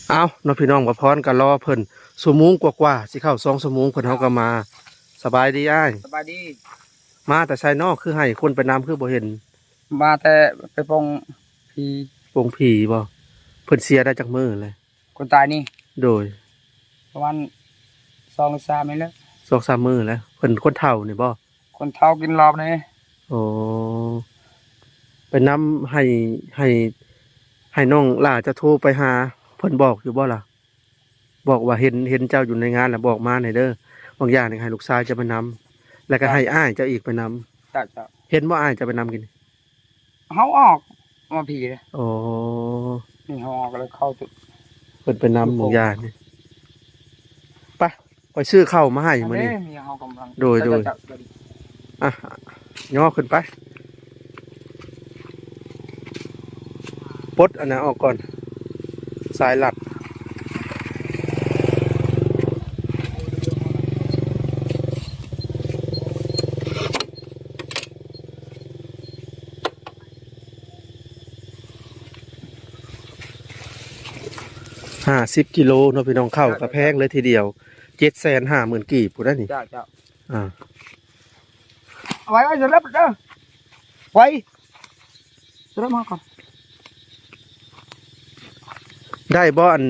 ເອົາເນາະ ພີ່ນ້ອງ ບ່າວພອນກໍລໍເພິ່ນຊົ່ວໂມງກວ່າໆ ຊິເຂົ້າສອງຊົ່ວໂມງ ເພິ່ນເຮົາກໍມາ. ສະບາຍດີອ້າຍ. ສະບາຍດີ. ມາແຕ່ໃສເນາະ ຄືໃຫ້ຄົນໄປນຳ ຄືບໍ່ເຫັນ? ມາແຕ່ໄປປົງຜີ. ປົງຜີບໍ? ເພິ່ນເສຍໄດ້ຈັກມື້ແລ້ວ ຄົນຕາຍນີ້? ໂດຍ. ປະມານສອງສາມມື້ແລ້ວ. ສອງສາມມື້ແລ້ວ. ເພິ່ນຄົນເຖົ້ານີ້ບໍ? ຄົນເຖົ້າກິນເຫຼົ້ານີ້. ໂອ້ ໄປນຳ ໃຫ້ ໃຫ້ ໃຫ້ນ້ອງຫຼ້າເຈົ້າໂທໄປຫາ ເພິ່ນບອກຢູ່ບໍ່ລະ? ບອກວ່າເຫັນ ເຫັນເຈົ້າຢູ່ໃນງານລະບອກມາແດ່ເດີ. ບາງຢ່າງນີ້ໃຫ້ລູກຊາຍເຈົ້າໄປນຳ ແລ້ວກໍໃຫ້ອ້າຍເຈົ້າອີກໄປນຳ. ເຈົ້າ ເຈົ້າ. ເຫັນບໍ່ອ້າຍເຈົ້າໄປນຳກິນ? ເຮົາອອກມາພີ້ເດ້. ໂອ້ ນີ້ເຮົາອອກແລ້ວເຂົ້າ ເພິ່ນໄປນຳບາງຢ່າງນີ້. ໄປ ຂ້ອຍຊື້ເຂົ້າມາໃຫ້ມື້ນີ້. ໂດຍ ໂດຍ. ອ່ະ ຍໍຂຶ້ນໄປ ປົດອັນນັ້ນອອກກ່ອນ ສາຍລັດ. ຫ້າສິບກິໂລເນາະ ພີ່ນ້ອງ. ເຂົ້າກໍແພງເລີຍທີດຽວ ເຈັດແສນຫ້າໝື່ນກີບພຸ້ນນະນີ້. ເຈົ້າ ເຈົ້າ. ອ່າ ເອົາໄວ້ ໄວ້ ສະລັບເດີ ໄວ້ ສະລັບມາກ່ອນ. ໄດ້ບໍ່ອັນ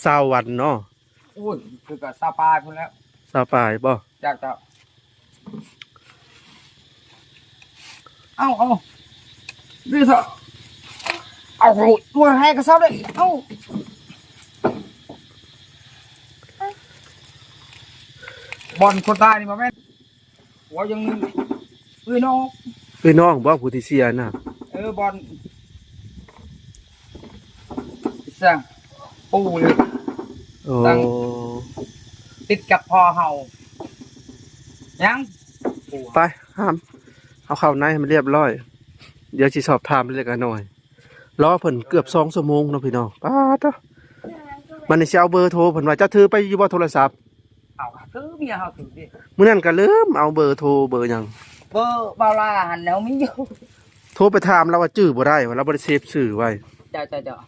ຊາວວັນເນາະ? ໂອ້ຍ ຄືກໍຊາວປາຍພຸ້ນແລ້ວ. ຊາວປາຍບໍ່? ເຈົ້າ ເຈົ້າ. ເອົາ ເອົາ ນີ້ຊະ ເອົາ ໂອ້ຍ ແຮງກະເຊົາເດ້. ເອົາ ບ່ອນຄົນຕາຍນີ້ບໍ່ແມ່ນ ວ່າຍັງ ເອື້ອຍນ້ອງ ເອື້ອຍນ້ອງບໍ່ ຜູ້ທີ່ເສຍນະ? ເອີ ບ່ອນ ສ້າງປູເລີຍ. ໂອ້ ຕັ້ງຕິດກັບພໍ່ເຮົາ. ຍັງ ໄປ ຫ້າມ ເອົາເຂົ້າໃນໃຫ້ມັນລຽບລ້ອຍ ດຽວຊິສອບຖາມເລັກນ້ອຍ. ລໍເພິ່ນເກືອບສອງຊົ່ວໂມງເນາະ ພີ່ນ້ອງ. ປາດໂທ້ ບັດນີ້ຊິເອົາເບີໂທເພິ່ນວ່າ. ເຈົ້າຖືໄປຢູ່ບໍ່ໂທລະສັບ? ເອົາ ຖື ເມຍເຮົາຖືເດ້. ມື້ນັ້ນກໍລືມເອົາເບີໂທເບີຫຍັງ ເບີບ່າວລາຫັ້ນແລ້ວມີຢູ່. ໂທໄປຖາມລາວວ່າຈື່ບໍ່ໄດ້ ວ່າລາວບໍ່ໄດ້ເຊບຊື່ໄວ້. ເຈົ້າ ເຈົ້າ ເຈົ້າ.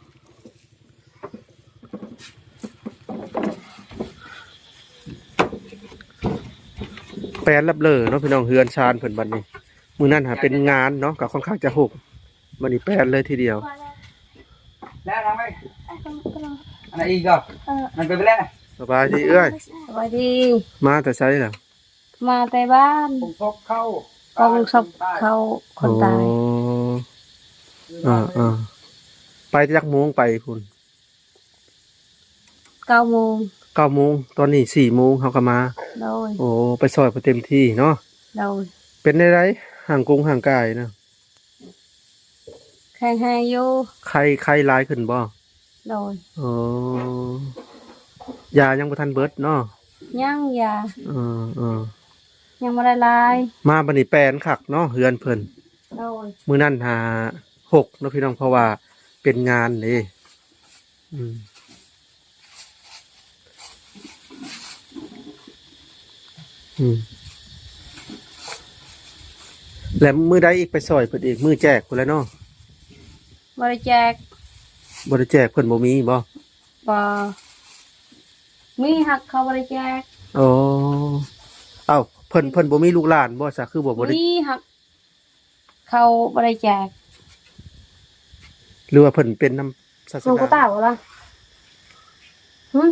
ແປນລັບເລີເນາະ ພີ່ນ້ອງ ເຮືອນຊານເພິ່ນບັດນີ້. ມື້ນັ້ນຫາເປັນງານເນາະ ກໍຄ່ອນຂ້າງຈະຮົກ. ບັດນີ້ແປນເລີຍທີດຽວ. ແລ້ວທາງໄປ ອັນນັ້ນອີກກໍ ເອີ ມັນໄປແລ້ວ. ສະບາຍດີເອື້ອຍ. ສະບາຍດີ. ມາແຕ່ໃສລະ? ມາແຕ່ບ້ານ ກົງສົບເຂົ້າ ກົງສົບເຂົ້າຄົນຕາຍ. ອໍ ເອີ ເອີ ໄປຈັກໂມງໄປພຸ້ນ? ເກົ້າໂມງ. ເກົ້າໂມງ. ຕອນນີ້ສີ່ໂມງເຮົາກໍມາ. ໂດຍ. ໂອ້ ໄປຊ່ອຍເພິ່ນເຕັມທີ່ເນາະ. ໂດຍ. ເປັນແນວໃດຮ່າງກົງຮ່າງກາຍນະ? ແຂງແຮງຢູ່. ໄຂ້ ໄຂ້ຫຼາຍຂຶ້ນບໍ່? ໂດຍ. ອໍ ຢາຍັງບໍ່ທັນເບິດເນາະ? ຍັງ ຢາ ເອີ ເອີ ຍັງບໍ່ໄດ້ຫຼາຍ. ມາບັດນີ້ແປນຄັກເນາະ ເຮືອນເພິ່ນ. ໂດຍ. ມື້ນັ້ນຫາຮົກເນາະ ພີ່ນ້ອງ ເພາະວ່າເປັນງານເດ້. ອືມ ອືມ ແລ້ວມື້ໃດອີກໄປຊ່ອຍເພິ່ນອີກ? ມື້ແຈກພຸ້ນແຫຼະເນາະ. ບໍ່ໄດ້ແຈກ. ບໍ່ໄດ້ແຈກ ເພິ່ນບໍ່ມີບໍ່? ບໍ່ ມີ ຮັກເຂົາບໍ່ໄດ້ແຈກ. ອໍ ເອົ້າ ເພິ່ນ ເພິ່ນບໍ່ມີລູກຫຼານບໍ່ຊະ ຄືບໍ່ ບໍ່ໄດ້? ມີ ຮັກ ເຂົາບໍ່ໄດ້ແຈກ. ຫຼືວ່າເພິ່ນເປັນນຳສາສະໜາ? ນ້ອງກະຕ່າບໍ່ລະ? ຫຶ?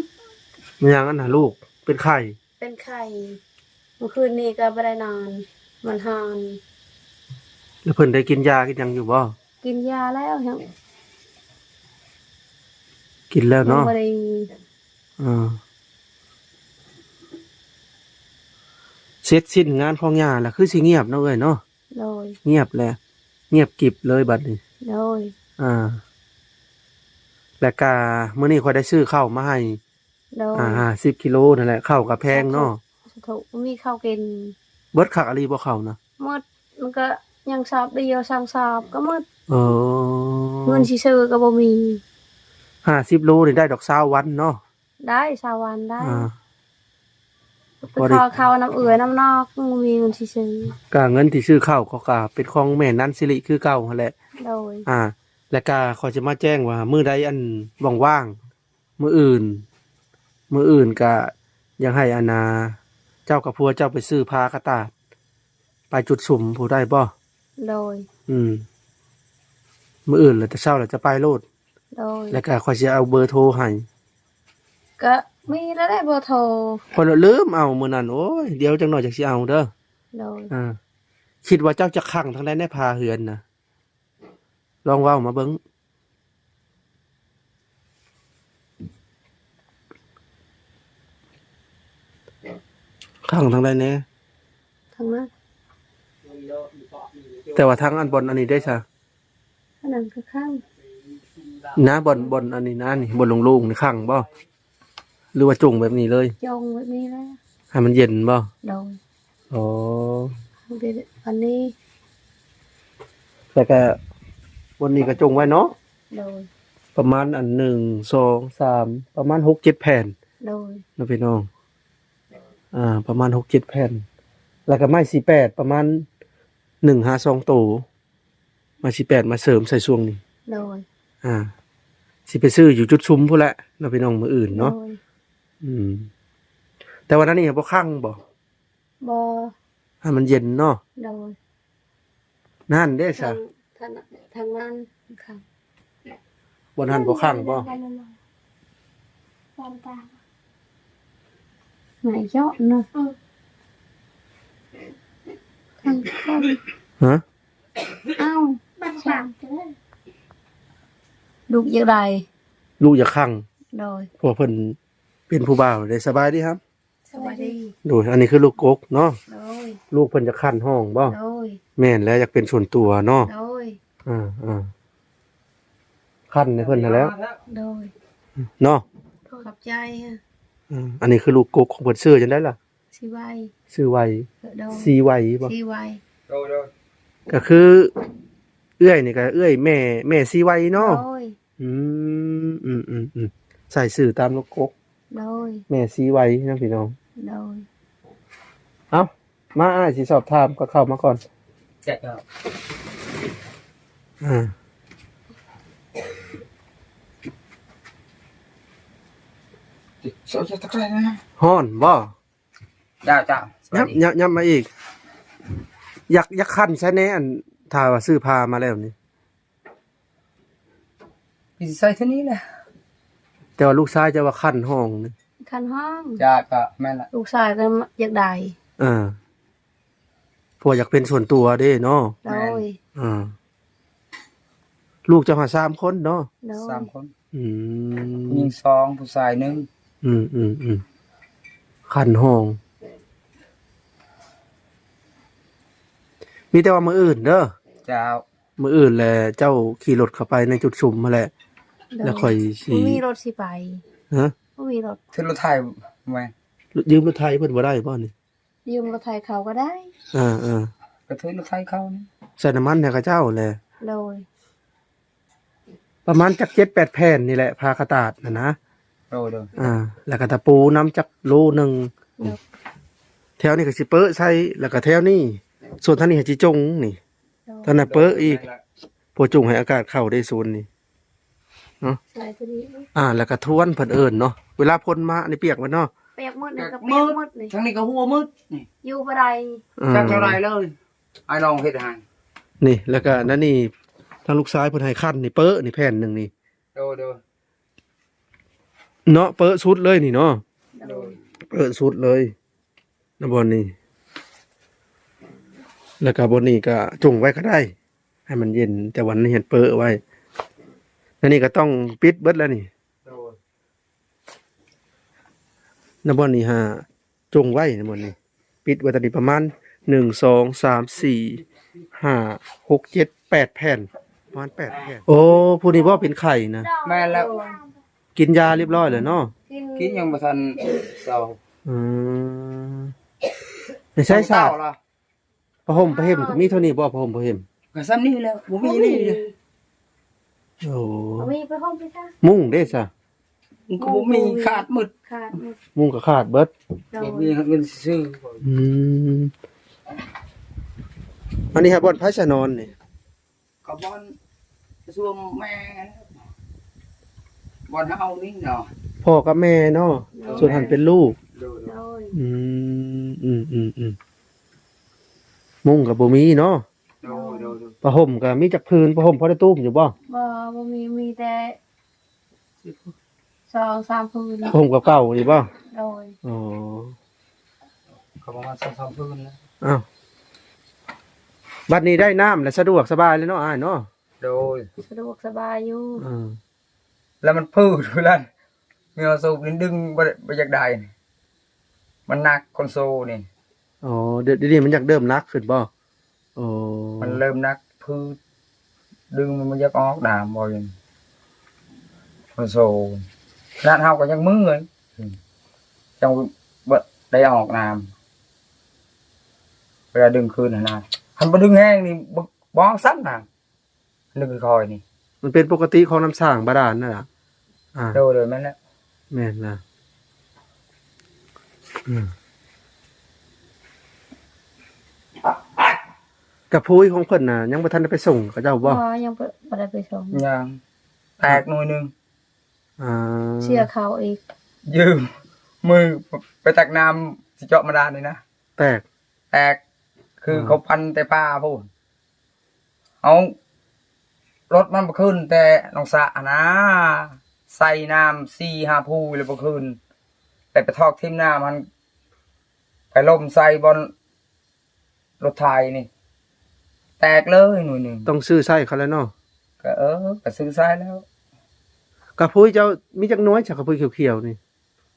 ແມ່ນຫຍັງອັນນະລູກ? ເປັນໄຂ້? ເປັນໄຂ້. ມື້ຄືນນີ້ກໍບໍ່ໄດ້ນອນ ມັນຮ້ອນ. ແລ້ວເພິ່ນໄດ້ກິນຢາກິນຫຍັງຢູ່ບໍ່? ກິນຢາແລ້ວ. ຍັງ ກິນແລ້ວເນາະ? ຍັງບໍ່ໄດ້. ເອີ ເສັດສິ້ນງານຂອງຍ່າລະ ຄືຊິງຽບເນາະເອື້ອຍເນາະ? ໂດຍ. ງຽບແຫຼະ ງຽບກິບເລີຍບັດນີ້. ໂດຍ. ອ່າ ແລ້ວກະມື້ນີ້ຂ້ອຍໄດ້ຊື້ເຂົ້າມາໃຫ້. ໂດຍ. ອ່າ ຫ້າສິບກິໂລນັ້ນແຫຼະ ເຂົ້າກະແພງເນາະ. ສາທຸ ມີເຂົ້າກິນ. ເບິດຄັກອີ່ຫຼີບໍ່ເຂົ້ານະ? ໝົດ. ມັນກະຍັງສອບດຽວ ສອງສອບກະໝົດ. ເອີ ເງິນຊິຊື້ກະບໍ່ມີ. ຫ້າສິບໂລນີ້ໄດ້ດອກຊາວວັນເນາະ. ໄດ້ຊາວວັນໄດ້. ອ່າ ໄປຂໍເຂົ້ານຳເອື້ອຍນຳນອກ ບໍ່ມີເງິນຊິຊື້. ກະເງິນທີ່ຊື້ເຂົ້າກໍກະເປັນຂອງແມ່ນັນສິລິຄືເກົ່າຫັ້ນແຫຼະ. ໂດຍ. ອ່າ ແລ້ວກະຂ້ອຍຈະມາແຈ້ງວ່າມື້ໃດອັນວ່າງໆ ມື້ອື່ນ ມື້ອື່ນກະຢາກໃຫ້ອັນນ່າ ເຈົ້າກັບຜົວເຈົ້າໄປຊື້ຜ້າກະຕາດ ໄປຈຸດສຸມຜູ້ໃດບໍ່? ໂດຍ ອືມ ມື້ອື່ນລະແຕ່ເຊົ້າລະຈະໄປໂລດ. ໂດຍ ແລ້ວກະຂ້ອຍຊິເອົາເບີໂທໃຫ້. ກະມີແລ້ວໄດ໋ເບີໂທ ຂ້ອຍລະລືມເອົາມື້ນັ້ນ. ໂອ້ຍ ດຽວຈັກໜ້ອຍຈັກຊິເອົາເດີ. ໂດຍ ອ່າ ຄິດວ່າເຈົ້າຈະຂັງທາງໃດໃນຝາເຮືອນນະ? ລອງເວົ້າມາເບິ່ງ. ຂັງທາງໃດແດ່? ທາງນັ້ນ. ແຕ່ວ່າທາງອັນບ່ອນອັນນີ້ເດ້ຊະ? ອັນນັ້ນກໍຂັງ. ນະ ບ່ອນ ບ່ອນອັນນີ້ນະ ນີ້ ບ່ອນໂລ່ງໆນີ້ຂັງບໍ່? ຫຼືວ່າຈົ່ງແບບນີ້ເລີຍ? ຈົ່ງແບບນີ້ແຫຼະ ໃຫ້ມັນເຢັນບໍ່? ໂດຍ. ອໍ ອັນນີ້ ແລ້ວກະບ່ອນນີ້ກະຈົ່ງໄວ້ເນາະ. ໂດຍ ປະມານອັນ ໜຶ່ງ ສອງ ສາມ ປະມານ ຫົກ ເຈັດ ແຜ່ນ. ໂດຍ ເນາະພີ່ນ້ອງ ອ່າ ປະມານ ຫົກ ເຈັດ ແຜ່ນ. ແລ້ວກະໄມ້ ສີ່ ແປດ ປະມານ ໜຶ່ງ ຫາ ສອງ ໂຕ. ມາ ສີ່ ແປດ ມາເສີມໃສ່ຊ່ວງນີ້. ໂດຍ ອ່າ ຊິໄປຊື້ຢູ່ຈຸດຊຸມພຸ້ນແຫຼະເນາະພີ່ນ້ອງ ມື້ອື່ນເນາະ. ໂດຍ ອືມ ແຕ່ວ່ານັ້ນນີ້ບໍ່ຂັງບໍ່? ບໍ່ ໃຫ້ມັນເຢັນເນາະ. ໂດຍ ນັ້ນເດ້ຊະ ທາງ ທາງ ທາງນັ້ນຂັງ. ບ່ອນຫັ້ນບໍ່ຂັງບໍ່? ໄໝເຈາະເນາະ ທາງ ຮະ? ເອົ້າ ລູກຢາກໄດ້ ລູກຢາກຂັງ. ໂດຍ ເພາະວ່າເພິ່ນເປັນຜູ້ບ່າວເດ້. ສະບາຍດີຄັບ. ສະບາຍດີ. ໂດຍ ອັນນີ້ຄືລູກກົກເນາະ. ໂດຍ ລູກເພິ່ນຢາກຂັນຫ້ອງບໍ່? ໂດຍ ແມ່ນແລ້ວ ຢາກເປັນສ່ວນຕົວເນາະ. ໂດຍ ອ່າໆ ຂັນໃຫ້ເພິ່ນຫັ້ນແຫຼະ. ໂດຍ ເນາະ ຂອບໃຈ. ອືມ ອັນນີ້ຄືລູກກົກຂອງເພິ່ນ. ຊື່ຈັ່ງໃດລະ? ຊີໄວ. ຊື່ໄວ. ເອີ ໂດຍ ຊີໄວບໍ່? ຊີໄວ. ໂດຍໆ ກໍຄືເອື້ອຍນີ້ກໍເອື້ອຍແມ່ ແມ່ຊີໄວເນາະ. ໂດຍ ອືມ ອືມໆ ໃສ່ຊື່ຕາມລູກກົກ. ໂດຍ ແມ່ຊີໄວເນາະພີ່ນ້ອງ. ໂດຍ ເອົ້າ ມາ ອ້າຍຊິສອບຖາມ ກໍເຂົ້າມາກ່ອນ. ເຈົ້າ ອ່າ ຮ້ອນບໍ່? ເຈົ້າ ເຈົ້າ ສະບາຍດີ. ຍັບ ຍັບ ຍັບມາອີກ. ຢາກ ຢາກຂັນໃສ່ແດ່ ອັນ ຖ້າວ່າຊື້ຜ້າມາແລ້ວນີ້ ກໍຊິໃສ່ເທົ່ານີ້ແຫຼະ. ແຕ່ວ່າລູກຊາຍເຈົ້າວ່າຂັນຫ້ອງນີ້ ຂັນຫ້ອງ. ຈ້າ ກໍແມ່ນລະ ລູກຊາຍກໍຢາກໄດ້. ເອີ ເພາະວ່າຢາກເປັນສ່ວນຕົວເດ້ເນາະ. ໂດຍ ອ່າ ລູກເຈົ້າຫາສາມຄົນເນາະ. ໂດຍ ສາມຄົນ. ອືມ ຜູ້ຍິງສອງ ຜູ້ຊາຍໜຶ່ງ. ອືມໆໆ ຂັນຫ້ອງ ມີແຕ່ວ່າມື້ອື່ນເດີ. ເຈົ້າ ມື້ອື່ນແຫຼະ ເຈົ້າຂີ່ລົດເຂົ້າໄປໃນຈຸດຊຸມຫັ້ນແຫຼະ. ໂດຍ ແລ້ວຂ້ອຍຊິ ບໍ່ມີລົດຊິໄປ. ຮະ? ບໍ່ມີລົດ. ຖືລົດໄຖແມ່ນ. ຢືມລົດໄຖເພິ່ນບໍ່ໄດ້ບໍ່ນີ້? ຢືມລົດໄຖເຂົາກໍໄດ້. ເອີໆ ກໍຖືລົດໄຖເຂົານີ້ ໃສ່ນ້ຳມັນໃຫ້ເຂົາເຈົ້າແຫຼະ. ໂດຍ ປະມານຈັກເຈັດແປດແຜ່ນນີ້ແຫຼະ ຜ້າກະຕາດຫັ້ນນະ. ໂດຍໆ ອ່າ ແລ້ວກໍຕະປູນຳຈັກໂລໜຶ່ງ. ໂດຍ ແຖວນີ້ກໍຊິເປິະໃສ່ ແລ້ວກໍແຖວນີ້ ສ່ວນທາງນີ້ໃຫ້ຊິຈົງນີ້. ໂດຍ ທາງນັ້ນເປິະອີກ. ໂດຍ ເພາະຈົງໃຫ້ອາກາດເຂົ້າໄດ້ໂຊນນີ້ເນາະ. ໃສ່ຕົວນີ້ ອ່າ ແລ້ວກໍທວນເພິ່ນເອີ້ນເນາະ. ເວລາຝົນມານີ້ປຽກໝົດເນາະ. ປຽກໝົດນີ້ ກໍປຽກໝົດນີ້ ທາງນີ້ກໍຮົ່ວໝົດນີ້ ຢູ່ບໍ່ໄດ້. ເອີ ຈັກເທົ່າໃດເລີຍ ອ້າຍນ້ອງເຮັດໃຫ້ນີ້. ແລ້ວກໍນັ້ນນີ້ ທາງລູກຊາຍເພິ່ນໃຫ້ຄັນນີ້ ເປິະນີ້ແຜ່ນໜຶ່ງນີ້. ໂດຍໆ ເນາະ ເປິະສຸດເລີຍນີ້ເນາະ. ໂດຍ ເປິະສຸດເລີຍນະບ່ອນນີ້. ແລ້ວກໍບ່ອນນີ້ກໍຈົງໄວ້ກໍໄດ້ ໃຫ້ມັນເຢັນ ແຕ່ວ່ານີ້ຫັ້ນເປິະໄວ້. ອັນນີ້ກໍຕ້ອງປິດເບິດແລ້ວນີ້. ໂດຍ ນະບ່ອນນີ້ຫາ ຈົ່ງໄວ້ນະບ່ອນນີ້ ປິດໄວ້ຕອນນີ້ປະມານ ໜຶ່ງ ສອງ ສາມ ສີ່ ຫ້າ ຫົກ ເຈັດ ແປດແຜ່ນ ປະມານແປດແຜ່ນ. ໂອ້ ຜູ້ນີ້ບໍ່ເປັນໄຂ້ນະ? ແມ່ນແລ້ວ ກິນຢາຮຽບຮ້ອຍແລ້ວເນາະ? ກິນ ກິນຍັງບໍ່ທັນເຊົາ. ອືມ ໃນໃສສາດ ເຊົາລະ? ຜ້າຫົ່ມຜ້າເຫັມກໍມີເທົ່ານີ້ບໍ່? ຜ້າຫົ່ມຜ້າເຫັມ ກໍສ່ຳນີ້ແຫຼະ ບໍ່ມີ ບໍ່ມີ ນີ້. ໂອ້ ບໍ່ມີຜ້າຫົ່ມໄປຊະ. ມຸ້ງເດ້ຊະ? ມຸ້ງກໍບໍ່ມີ ຂາດໝົດ ຂາດໝົດ ມຸ້ງກໍຂາດເບິດ. ໂດຍ ບໍ່ມີເງິນຊື້. ອືມ ອັນນີ້ຫາບ່ອນໃຜຊະນອນນີ້? ກໍບ່ອນຊ່ວງແມ່ ບ່ອນເຮົານີ້ເນາະ. ພໍ່ກັບແມ່ເນາະ ໂດຍ ສ່ວນຫັ້ນເປັນລູກ ໂດຍ ໂດຍ ໂດຍ ອືມ ອືມ ອືມ ອືມ ມຸ້ງກໍບໍ່ມີເນາະ ໂດຍ ໂດຍ ໂດຍ ຜ້າຫົ່ມກໍມີຈັກຜືນ? ຜ້າຫົ່ມພໍໄດ້ຕຸ້ມຢູ່ບໍ່? ບໍ່ ບໍ່ມີ ມີແຕ່ ສອງສາມຜືນ ຜົມເກົ່າໆນີ້ບໍ່? ໂດຍ ອໍ ກໍປະມານສອງສາມຜືນແລ້ວ. ອ້າວ ບັດນີ້ໄດ້ນ້ຳແລ້ວສະດວກສະບາຍແລ້ວເນາະອ້າຍເນາະ? ໂດຍ ສະດວກສະບາຍຢູ່. ເອີ ແລ້ວມັນຜືດເວລາເຫື່ອສູບນີ້ດຶງບໍ່ ບໍ່ຢາກໄດ້ ມັນໜັກຄອນໂຊນີ້. ອໍ ດຽວ ດຽວນີ້ມັນຢາກເລີ່ມໜັກຂຶ້ນບໍ່? ອໍ ມັນເລີ່ມໜັກ ຜືດ ດຶງມັນບໍ່ຢາກອອກນ້ຳບໍ່ຢູ່ ມັນໂຊ ຂະໜາດເຮົາກໍຍັງເມື່ອຍ ອືມ ຈັ່ງບໍ່ໄດ້ອອກນ້ຳ ເວລາດຶງຂຶ້ນຫັ້ນນະ ຄັນບໍ່ດຶງແຮງນີ້ ບໍ່ ບໍ່ອອກຊ້ຳນະ. ນຶກຄ່ອຍໆນີ້ ມັນເປັນປົກກະຕິຂອງນ້ຳສ້າງບາດານນັ້ນລະ. ອ່າ ໂດຍໆ ແມ່ນແລ້ວ ແມ່ນລະ. ອືມ ກະພຸຍຂອງເພິ່ນນະ ຍັງບໍ່ທັນໄດ້ໄປສົ່ງເຂົາເຈົ້າບໍ່? ບໍ່ ຍັງບໍ່ ບໍ່ໄດ້ໄປສົ່ງ ຍັງ ແຕກໜ່ວຍໜຶ່ງ. ອ່າ ເສຍເຂົ້າອີກ ຢືມມືໄປຕັກນ້ຳ ຊິເຈາະບາດານນີ້ນະ ແຕກ ແຕກ ຄື ອ່າ ເຂົາປັ່ນແຕ່ປ່າພຸ້ນ ເອົາລົດມັນໄປຂຶ້ນແຕ່ໜອງສະຫັ້ນນາ ໃສ່ນ້ຳສີ່ຫ້າພູແລ້ວໄປຂຶ້ນ ແລ້ວໄປຖອກຖິ້ມນ້ຳຫັ້ນ ໄປລົ້ມໃສ່ບ່ອນລົດໄຖນີ້ ແຕກເລີຍໜ່ວຍໜຶ່ງ. ຕ້ອງຊື້ໃຊ້ເຂົາແລ້ວເນາະ? ກະ ເອີ ກະຊື້ໃຊ້ແລ້ວ. ກະພຸຍເຈົ້າມີຈັກໜ່ວຍ ຈາກກະພຸຍຂຽວໆນີ້?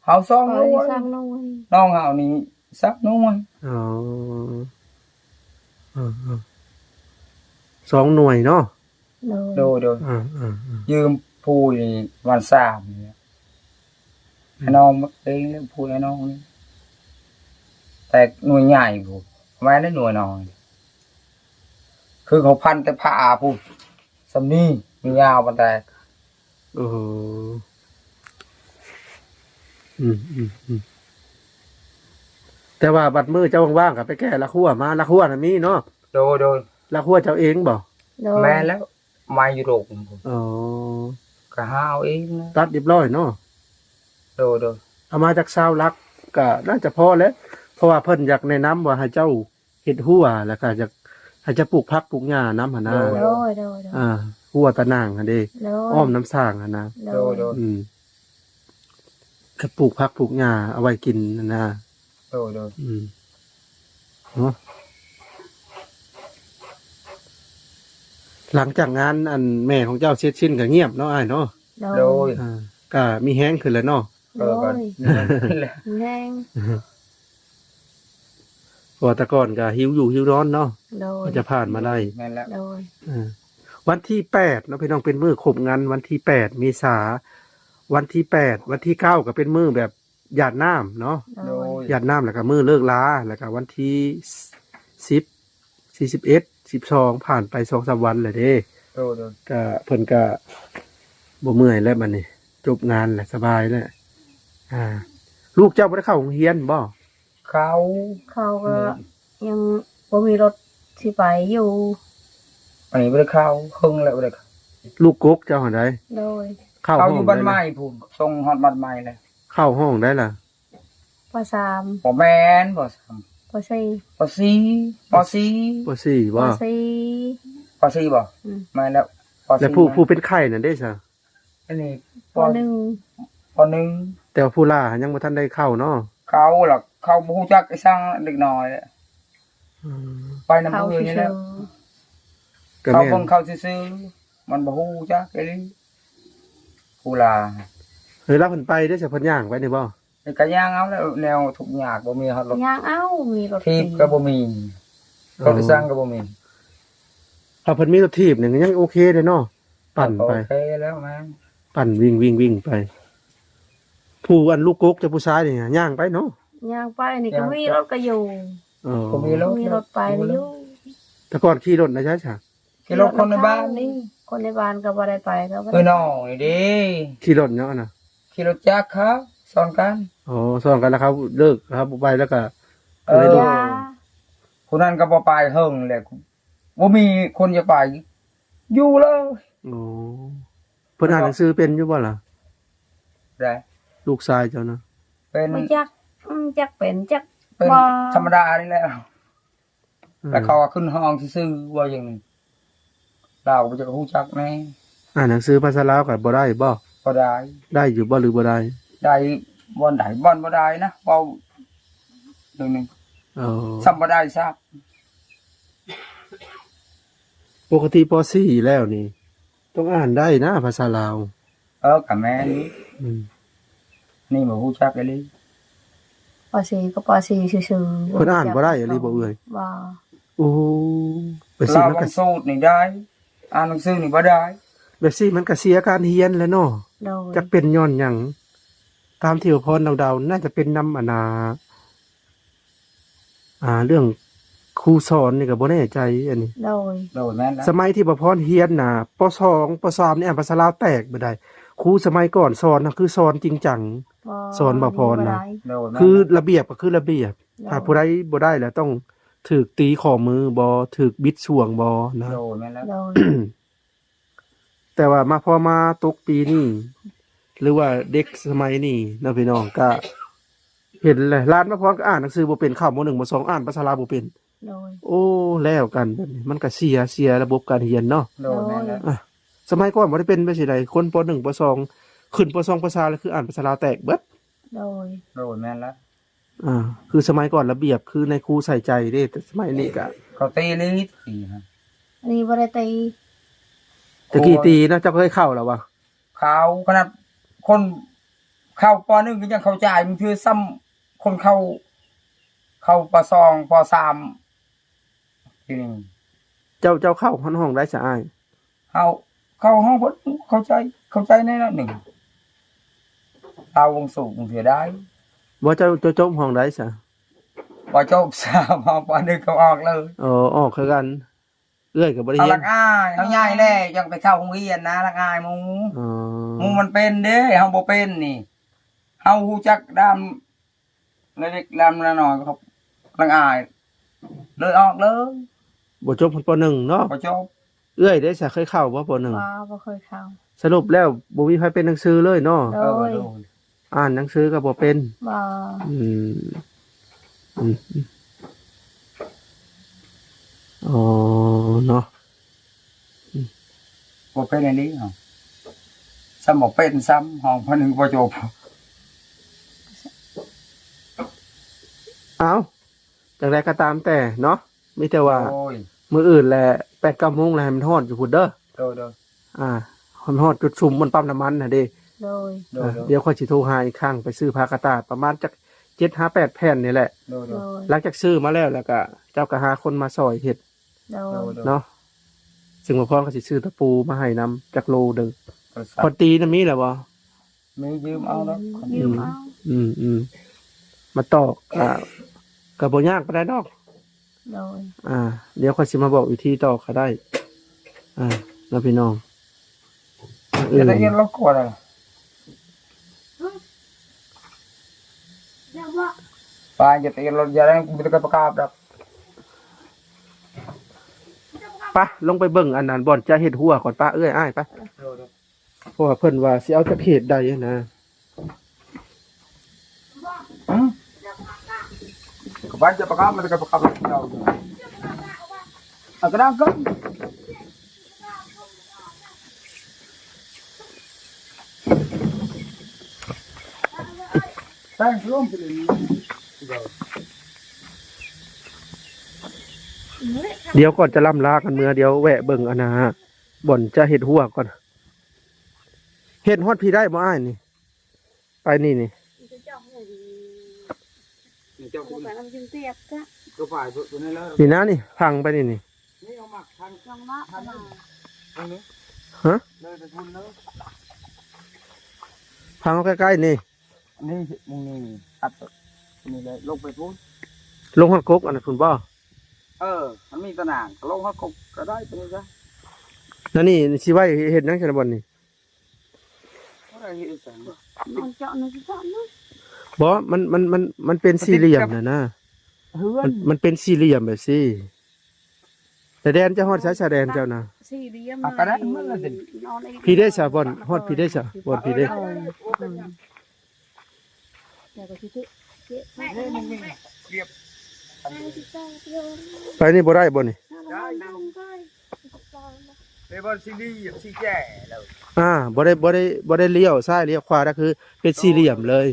ເຮົາສອງໜ່ວຍ ສາມໜ່ວຍ ນ້ອງເຮົານີ້ສາມໜ່ວຍ. ອໍ ເອີໆ ສອງໜ່ວຍເນາະ. ໂດຍ ໂດຍໆ ເອີໆໆ ຢືມຜູ້ນີ້ວັນສາມນີ້ ໃຫ້ນ້ອງເອງ ຜູ້ໃຫ້ນ້ອງນີ້ ແຕ່ໜ່ວຍໃຫຍ່ພຸ້ນ ແມ່ນໜ່ວຍນ້ອຍ ຄືເຂົາພັນແຕ່ຜ້າພຸ້ນ ສ່ຳນີ້ ມີຍາວປານໃດ. ໂອ້ໂຫ ອືມໆໆ ແຕ່ວ່າບັດມື້ເຈົ້າວ່າງໆ ກໍໄປແກ່ລາຄົວມາ ລາຄົວນະມີເນາະ? ໂດຍໆ ລາຄົວເຈົ້າເອງບໍ່? ໂດຍ ແມ່ນແລ້ວ ໄມ້ຢູ່ໂລກພຸ້ນ. ອໍ ກໍຫາເອົາເອງນະ ຕັດຮຽບຮ້ອຍເນາະ? ໂດຍໆ ເອົາມາຈັກຊາວຫຼັກ ກໍໜ້າຈະພໍແຫຼະ ເພາະວ່າເພິ່ນຢາກແນະນຳວ່າໃຫ້ເຈົ້າ ເຮັດຮົ້ວ ແລ້ວກໍຢາກໃຫ້ຈະປູກຜັກປູກຫຍ້ານຳຫັ້ນນະ. ໂດຍ ໂດຍ ໂດຍ ອ່າ ຮົ້ວຕາໜ່າງຫັ້ນເດ້ ໂດຍ ອ້ອມນ້ຳສ້າງຫັ້ນນະ. ໂດຍ ໂດຍ ອືມ ກະປູກຜັກປູກຫຍ້າເອົາໄວ້ກິນຫັ້ນນະ. ໂດຍ ໂດຍ ອືມ ເນາະ ຫຼັງຈາກງານອັນແມ່ຂອງເຈົ້າເສັດສິ້ນກໍງຽບເນາະອ້າຍເນາະ? ໂດຍ ໂດຍ ອ່າ ກໍມີແຮງຂຶ້ນແລ້ວເນາະ? ເອີ ໂດຍ ກໍມີແຮງ ມີແຮງ ເພາະວ່າແຕ່ກ່ອນກໍຫິວຢູ່ຫິວນອນເນາະ ໂດຍ ກວ່າຈະຜ່ານມາໄດ້. ແມ່ນແລ້ວ ໂດຍ ເອີ ວັນທີແປດເນາະພີ່ນ້ອງ ເປັນມື້ຄົບງານ ວັນທີແປດເມສາ ວັນທີແປດ ວັນທີເກົ້າກໍເປັນມື້ແບບຫຍາດນ້ຳເນາະ ໂດຍ ໂດຍ ຫຍາດນ້ຳ ແລ້ວກໍມື້ເລີກລາ ແລ້ວກໍວັນທີສິບ ສີ່ສິບເອັດ ສິບສອງ ຜ່ານໄປສອງສາມວັນແລ້ວເດ້. ໂດຍ ໂດຍ ກະເພິ່ນກະບໍ່ເມື່ອຍແລ້ວບັດນີ້ ຈົບງານແລ້ວ ສະບາຍແລ້ວ. ອ່າ ລູກເຈົ້າບໍ່ໄດ້ເຂົ້າໂຮງຮຽນບໍ່? ເຂົ້າ ເຂົ້າກໍ ອືມ ຍັງບໍ່ມີລົດຊິໄປຢູ່. ອັນນີ້ບໍ່ໄດ້ເຂົ້າ ເຄິ່ງແລ້ວບໍ່ໄດ້ເຂົ້າ. ລູກກົກເຈົ້າຫັ້ນໃດ? ໂດຍ ເຂົ້າ ເຂົ້າຢູ່ບ້ານໃໝ່ພຸ້ນ ສົ່ງຮອດບ້ານໃໝ່ແລ້ວ. ເຂົ້າຫ້ອງໃດລະ? ປໍສາມ ບໍ່ແມ່ນ ປໍສາມ ປໍສີ່ ປໍສີ່ ປໍສີ່ ປໍສີ່ບໍ່? ປໍສີ່ ປໍສີ່ບໍ່? ອືມ ແມ່ນແລ້ວ ປໍສີ່. ແລ້ວຜູ້ ແມ່ນ ຜູ້ເປັນໄຂ້ນັ້ນເດ້ຊະ? ອັນນີ້ ປໍໜຶ່ງ ປໍໜຶ່ງ ແຕ່ວ່າຜູ້ຫຼ້າຍັງບໍ່ທັນໄດ້ເຂົ້າເນາະ? ເຂົ້າລະ ເຂົາບໍ່ຮູ້ຈັກອີ່ສັງເດັກນ້ອຍ. ອືມ ໄປນຳຜູ້ອື່ນນີ້ແຫຼະ ເຂົາເບິ່ງເຂົາຊື່ໆ ມັນບໍ່ຮູ້ຈັກອີ່ຫຼີ ຜູ້ຫຼ້າ. ເອີ ລາວເພິ່ນໄປເດ້ ຊະ ເພິ່ນຍ່າງໄປນີ້ບໍ່? ກະຍ່າງເອົາແລ້ວ ແນວທຸກຍາກ ບໍ່ມີຮອດລົດ ຍ່າງເອົາ ມີລົດຖີບກໍບໍ່ມີ ອໍ ລົດອີ່ສັງກໍບໍ່ມີ. ຖ້າເພິ່ນມີລົດຖີບນີ້ກໍຍັງໂອເຄເດ້ເນາະ ປັ່ນໄປ ໂອເຄແລ້ວແມ່ນ ປັ່ນວິ່ງໆໆໄປ. ຜູ້ອັນລູກກົກຈະຜູ້ຊາຍນີ້ຍ່າງໄປເນາະ? ຍ່າງໄປນີ້ກໍມີລົດກໍຢູ່. ອໍ ກໍມີລົດ ມີລົດໄປຢູ່. ແຕ່ກ່ອນຂີ່ລົດນະໃສຊະ? ຂີ່ລົດຄົນໃນບ້ານນີ້ ຄົນໃນບ້ານກໍບໍ່ໄດ້ໄປ ກໍບໍ່ໄດ້ ເອີ ນ້ອງນີ້ເດ້ ຂີ່ລົດຫຍັງຫັ້ນນະ? ຂີ່ລົດຈັກເຂົາສອນກັນ. ອໍ ສອນກັນ ແລ້ວເຂົາເລີກ ເຂົາບໍ່ໄປ ແລ້ວກໍ ເອີ ຜູ້ນັ້ນກໍບໍ່ໄປເຫິງແລ້ວ ບໍ່ມີຄົນຈະໄປ ຢູ່ເລີຍ. ໂອ້ ເພິ່ນອ່ານໜັງສືເປັນຢູ່ບໍ່ລະ? ໄດ້ ລູກຊາຍເຈົ້ານະ? ເປັນ ບໍ່ຈັກ ອືມ ຈັກເປັນ ຈັກ ເປັນ ບໍ່ ທຳມະດານີ້ແຫຼະ. ອືມ ແລ້ວເຂົາກໍຂຶ້ນຫ້ອງຊື່ໆ ວ່າຢ່າງນີ້ ລາວກໍບໍ່ຈັກຮູ້ຈັກແດ່. ອ່ານໜັງສືພາສາລາວກໍບໍ່ໄດ້ບໍ? ບໍ່ໄດ້. ໄດ້ຢູ່ບໍ ຫຼືບໍ່ໄດ້? ໄດ້ບ່ອນໃດ ບ່ອນບໍ່ໄດ້ນະ ເວົ້າເລື່ອງນີ້. ເອີ ສ່ຳບໍ່ໄດ້ຊ້ຳ. ປົກກະຕິ ປໍສີ່ແລ້ວນີ້ ຕ້ອງອ່ານໄດ້ນະພາສາລາວ. ເອີ ກໍແມ່ນຢູ່. ອືມ ນີ້ບໍ່ຮູ້ຈັກອີ່ຫຼີ. ປໍສີ່ກໍປໍສີ່ຊື່ໆ. ເພິ່ນອ່ານບໍ່ໄດ້ອີ່ຫຼີບໍເອື້ອຍ? ບໍ່. ໂອ້ ແບບຊີ້ມັນກໍ ລາວອ່ານສູດນີ້ໄດ້ ອ່ານໜັງສືນີ້ບໍ່ໄດ້. ແບບຊີ້ມັນກໍເສຍການຮຽນແຫຼະເນາະ. ໂດຍ. ຈັກເປັນຍ້ອນຫຍັງ? ຕາມທີ່ວ່າພອນເດົາໆ ໜ້າຈະເປັນນຳ ອັນນ່າ ອ່າ ເລື່ອງຄູສອນນີ້ກໍບໍ່ແນ່ໃຈອັນນີ້. ໂດຍ. ໂດຍ ແມ່ນແລ້ວ. ສະໄໝທີ່ບໍ່ພອນຮຽນນະ ປໍສອງ ປໍສາມນີ້ ອ່ານພາສາລາວແຕກເບິດໃດ. ຄູສະໄໝກ່ອນສອນນະ ຄືສອນຈິງຈັງ ສອນບໍ່ພອນນະ. ໂດຍ ແມ່ນແລ້ວ. ຄືລະບຽບກໍຄືລະບຽບ. ໂດຍ. ຖ້າຜູ້ໃດບໍ່ໄດ້ແລ້ວ ຕ້ອງຖືກຕີຂໍ້ມືບໍ ຖືກບິດຊ່ວງບໍນະ. ໂດຍ ແມ່ນແລ້ວ. ໂດຍ. ແຕ່ວ່າມາ ພໍມາຕົກປີນີ້ ຫຼືວ່າເດັກສະໄໝນີ້ເນາະ ພີ່ນ້ອງ ກະເຫັນແຫຼະ ຫຼານມາພອນກໍອ່ານໜັງສືບໍ່ເປັນ ເຂົ້າ ມໍໜຶ່ງ ມໍສອງ ອ່ານພາສາລາວບໍ່ເປັນ. ໂດຍ. ໂອ້ ແລ້ວກັນແບບນີ້ ມັນກໍເສຍ ເສຍລະບົບການຮຽນເນາະ. ໂດຍ ໂດຍ ແມ່ນແລ້ວ. ອ່ະ ສະໄໝກ່ອນບໍ່ໄດ້ເປັນແບບຊີ້ໃດ ຄົນ ປໍໜຶ່ງ ປໍສອງ ຂຶ້ນ ປໍສອງ ປໍສາມ ແລ້ວຄືອ່ານພາສາລາວແຕກເບິດ. ໂດຍ. ໂດຍ ແມ່ນແລ້ວ. ອ່າ ຄືສະໄໝກ່ອນລະບຽບ ຄືນາຍຄູໃສ່ໃຈເດ້ ແຕ່ສະໄໝນີ້ກະ ເຂົາຕີລີດ ຕີຫັ້ນ. ອັນນີ້ບໍ່ໄດ້ຕີ. ແຕ່ກີ້ຕີນະ ເຈົ້າເຄີຍເຂົ້າແລ້ວບໍ່? ເຂົ້າ ຂະໜາດຄົນເຂົ້າ ປໍໜຶ່ງ ກໍຍັງເຂົ້າໃຈ ບາງເທື່ອຊ້ຳຄົນເຂົ້າ ເຂົ້າ ປໍສອງ ປໍສາມ ທີນີ້. ເຈົ້າ ເຈົ້າເຂົ້າຮອດຫ້ອງໃດຊະອ້າຍ? ເຮົາເຂົ້າຫ້ອງເພິ່ນ ເຂົ້າໃຈ ເຂົ້າໃຈແນ່ນອນໜຶ່ງ ລາວວົງສູງເສຍດາຍ. ບໍ່ ເຈົ້າ ເຈົ້າຈົບຫ້ອງໃດຊະ? ບໍ່ຈົບ ສາມຫ້ອງ ປານນີ້ກໍອອກເລີຍ. ອໍ ອອກຄືກັນ. ເອື້ອຍກໍບໍ່ໄດ້ຮຽນ. ເຮົາລັກອາຍ ເຮົາໃຫຍ່ແລ້ວ ຍັງໄປເຂົ້າໂຮງຮຽນນະ ລັກອາຍໝູ່. ອໍ ໝູ່ມັນເປັນເດ້ ເຮົາບໍ່ເປັນນີ້ ເຮົາຮູ້ຈັກດາມ ເລັກໆ ລຳນ້ອຍໆ ກໍລັກອາຍ ເລີຍອອກເລີຍ. ບໍ່ຈົບຮອດ ປໍໜຶ່ງ ເນາະ? ບໍ່ຈົບ. ເອື້ອຍເດຊະ ເຄີຍເຂົ້າບໍ່ ປໍໜຶ່ງ? ບໍ່ ບໍ່ເຄີຍເຂົ້າ. ສະຫຼຸບແລ້ວບໍ່ມີໃຜເປັນໜັງສືເລີຍເນາະ? ໂດຍ. ເອີ ໂດຍ. ອ່ານໜັງສືກໍບໍ່ເປັນ? ບໍ່. ອືມ ອືມ ອໍ ເນາະ. ບໍ່ເປັນອັນນີ້ເນາະ ຊ້ຳບໍ່ເປັນຊ້ຳ ຫ້ອງ ປໍໜຶ່ງ ບໍ່ຈົບ. ເອົ້າ ຈັ່ງໃດກໍຕາມແຕ່ເນາະ ມີແຕ່ວ່າ ໂອ້ຍ ມື້ອື່ນແຫຼະ ແປດເກົ້າໂມງແລ້ວ ໃຫ້ມັນຮອດຢູ່ພຸ້ນເດີ. ໂດຍ ໂດຍ. ອ່າ ຮອດ ຮອດຈຸດສຸມ ມັນປ້ຳນ້ຳມັນຫັ້ນເດ. ໂດຍ. ໂດຍ ອ່າ ໂດຍ. ດຽວຂ້ອຍຊິໂທຫາອີກຄັ້ງ ໄປຊື້ຜ້າກະຕ່າຍປະມານຈັກເຈັດຫາແປດແຜ່ນນີ້ແຫຼະ. ໂດຍ ໂດຍ. ໂດຍ. ຫຼັງຈາກຊື້ມາແລ້ວ ແລ້ວກໍເຈົ້າກໍຫາຄົນມາຊ່ອຍເຮັດ. ໂດຍ ໂດຍ ໂດຍ. ເນາະ ຊຶ່ງວ່າພອນກໍຊິຊື້ຕະປູມາໃຫ້ນຳຈັກໂລໜຶ່ງ. ໂທລະສັບ ຄອນຕີນະມີແລ້ວບໍ່? ມີ ຢືມເອົາດອກ. ອືມ ຢືມເອົາ. ອືມ ອືມ ມາຕອກ ອ່າ ກໍບໍ່ຍາກປານໃດດອກ. ໂດຍ. ອ່າ ດຽວຂ້ອຍຊິມາບອກວິທີຕອກກໍໄດ້. ອ່າ ເນາະ ພີ່ນ້ອງ. ອືມ ຈະໄດ້ເຮັດລົດກວດ. ປາ ຢ່າໄປເຮັດລົດ ຢ່າໄດ້ ບໍ່ໄດ້ປະກາບດອກ. ປະ ລົງໄປເບິ່ງອັນນັ້ນ ບ່ອນຈະເຮັດຮົ້ວກ່ອນ. ປະ ເອື້ອຍ ອ້າຍ ປະ. ໂດຍ ໂດຍ. ເພາະວ່າເພິ່ນວ່າຊິເອົາຈາກເຂດໃດຫັ້ນນະ. ຫືມ ກະບ້ານຈະປະກາບ ມັນກະປະກາບເຈົ້າຢູ່. ເອົາກະດາງກ່ອນ. ແປ້ງລົງໄປເລີຍນີ້. ດຽວກ່ອນຈະລ່ຳລາກັນເມືອ ດຽວແວະເບິ່ງອັນນ່າ ບ່ອນຈະເຮັດຮົ້ວກ່ອນ. ເຮັດຮອດພີ້ໄດ້ບໍ່ອ້າຍນີ້? ໄປນີ້ນີ້ ນີ້ນະນີ້ ພັງໄປນີ້ນີ້. ຮະ? ພັງເອົາໃກ້ໆນີ້. ນີ້ ມຸມນີ້ ອັດນີ້ເລີຍ ລົງໄປພຸ້ນ ລົງຮອດກົກອັນນັ້ນພຸ້ນບໍ່? ເອີ ມັນມີຕະໜ່າງ ກໍລົງຮອດກົກກໍໄດ້ ເປັນຫຍັງຊະ. ແລ້ວນີ້ຊິໄວ້ເຮັດຫຍັງຊັ້ນບ່ອນນີ້? ບໍ່ໄດ້ເຮັດອີຫຍັງ ມັນເຈາະ ມັນຊິເຈາະນະ. ບໍ່ ມັນ ມັນ ມັນ ມັນເປັນສີ່ຫຼ່ຽມນະນະ ເຮືອນ ມັນ ມັນເປັນສີ່ຫຼ່ຽມແບບຊີ້. ຊາຍແດນເຈົ້າ ຮອດໃສຊາຍແດນເຈົ້ານະ? ສີ່ຫຼ່ຽມ ອ່ະ ກໍໄດ້ໝົດລະຊິ. ພີ້ເດ້ຊະ ບ່ອນ ຮອດພີ້ເດ້ຊະ ບ່ອນພີ້ເດ້. ເອີ ເອີ. ແລ້ວກໍຊິເຕະ ເຕະ ໄປນີ້ບໍ່ໄດ້ບໍ່ນີ້? ໄປບ່ອນສີ່ຫຼ່ຽມ ສີ່ແຈແລ້ວ ອ່າ ບໍ່ໄດ້ ບໍ່ໄດ້ ບໍ່ໄດ້ລ້ຽວຊ້າຍລ້ຽວຂວາ ກໍຄືເປັນສີ່ຫຼ່ຽມເລີຍ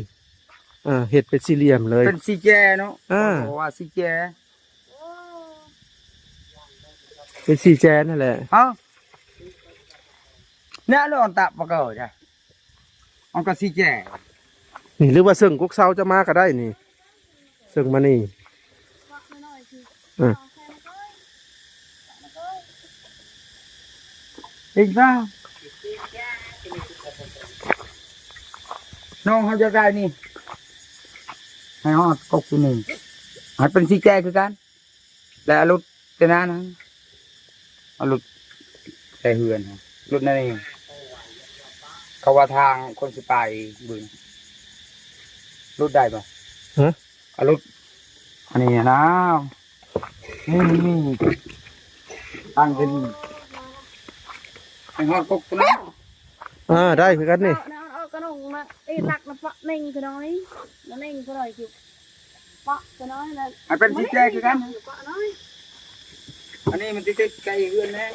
ອ່າ ເຮັດເປັນສີ່ຫຼ່ຽມເລີຍ ເປັນສີ່ແຈເນາະ ອ່າ ເພາະວ່າສີ່ແຈ ເປັນສີ່ແຈນັ້ນແຫຼະ ເອົ້າ ແນວລອນຕະປະເກີດ ອອກກໍຊິແຈ ນີ້ ຫຼືວ່າເຊິ່ງກົກເຊົາຈະມາກໍໄດ້ນີ້ ເຊິ່ງມານີ້ ອ່າ ອີກແລ້ວ ນ້ອງເຮົາຢາກໄດ້ນີ້ ໃຫ້ຮອດກົກນີ້ ໃຫ້ເປັນສີ່ແຈຄືກັນ ແລ້ວເອົາລົດແຕ່ນັ້ນນະ ເອົາລົດແຕ່ເຮືອນ ລົດນັ້ນເອງ ເຂົາວ່າທາງຄົນຊິໄປບຶງ ລົດໄດ້ບໍ່? ຮະ? ເອົາລົດອັນນີ້ນະ ນີ້ ນີ້ ນີ້ ຕັ້ງຂຶ້ນ ໃຫ້ຮອດກົກພຸ້ນນະ ອ່າ ໄດ້ຄືກັນນີ້ ເອົາ ເອົາກະໜົງນະ ເອີ ລັກນະປະເໜັງຄືນ້ອຍ ນະເໜັງຄືນ້ອຍ ປະກໍນ້ອຍນະ ໃຫ້ເປັນສີ່ແຈຄືກັນ ປະນ້ອຍ ອັນນີ້ມັນຕິດໃກ້ເຮືອນແນ່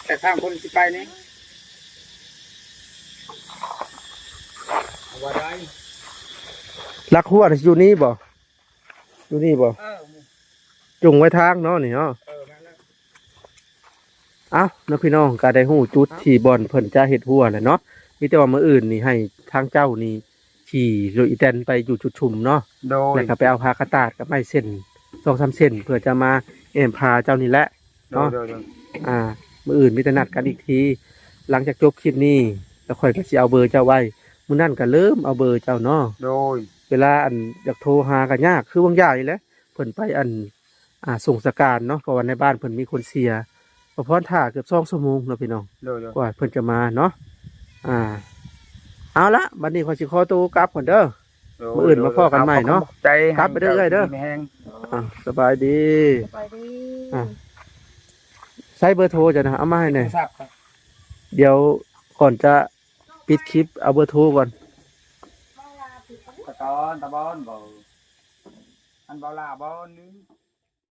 ແຕ່ທາງຄົນຊິໄປນີ້ ເອົາວ່າໄດ້ ລັກຫົວຢູ່ນີ້ບໍ່? ຢູ່ນີ້ບໍ່? ເອີ ຈົ່ງໄວ້ທາງເນາະນີ້ເນາະ ເອີ ແມ່ນແລ້ວ ເອົ້າ ເນາະ ພີ່ນ້ອງ ກໍໄດ້ຮູ້ຈຸດທີ່ບ່ອນເພິ່ນຈະເຮັດຮົ້ວແຫຼະເນາະ ມີແຕ່ວ່າມື້ອື່ນນີ້ໃຫ້ທາງເຈົ້ານີ້ຂີ່ລົດອີແຕນໄປຢູ່ຈຸດຊຸມເນາະ ໂດຍ ແລ້ວກໍໄປເອົາຜ້າກະຕາດກັບໄມ້ເສັ້ນ ສອງສາມເສັ້ນ ເພື່ອຈະມາແອ້ມພາເຈົ້ານີ້ແຫຼະເນາະ ໂດຍ ໂດຍ ໂດຍ ອ່າ ມື້ອື່ນມີແຕ່ນັດກັນອີກທີ ຫຼັງຈາກຈົບຄລິບນີ້ ແລ້ວຂ້ອຍກໍຊິເອົາເບີເຈົ້າໄວ້ ມື້ນັ້ນກໍລືມເອົາເບີເຈົ້າເນາະ ໂດຍ ເວລາອັນຢາກໂທຫາກໍຍາກ ຄືຫວ່າງຢານີ້ແຫຼະ ເພິ່ນໄປອັນ ອ່າ ສົ່ງສະການເນາະ ເພາະວ່າໃນບ້ານເພິ່ນມີຄົນເສຍ ປະພອນຖ້າເກືອບສອງຊົ່ວໂມງເນາະພີ່ນ້ອງ ໂດຍໆ ກວ່າເພິ່ນຈະມາເນາະ ອ່າ ເອົາລະ ບັດນີ້ຂ້ອຍຊິຂໍໂຕກັບກ່ອນເດີ ໂດຍ ມື້ອື່ນມາພໍ້ກັນໃໝ່ເນາະ ໂດຍໆ ຂອບໃຈ ກັບໄປເດີເອື້ອຍເດີ ດີມີແຮງ ອ່າ ສະບາຍດີ ສະບາຍດີ ອ່າ ໃຊ້ເບີໂທເຈົ້ານະ ເອົາມາໃຫ້ແດ່ ໂທລະສັບ ດຽວກ່ອນຈະປິດຄລິບ ເອົາເບີໂທກ່ອນ ຕາກອນ ຕາບອນບໍ່ ອັນບໍ່ລາບໍ່ ໜຶ່ງ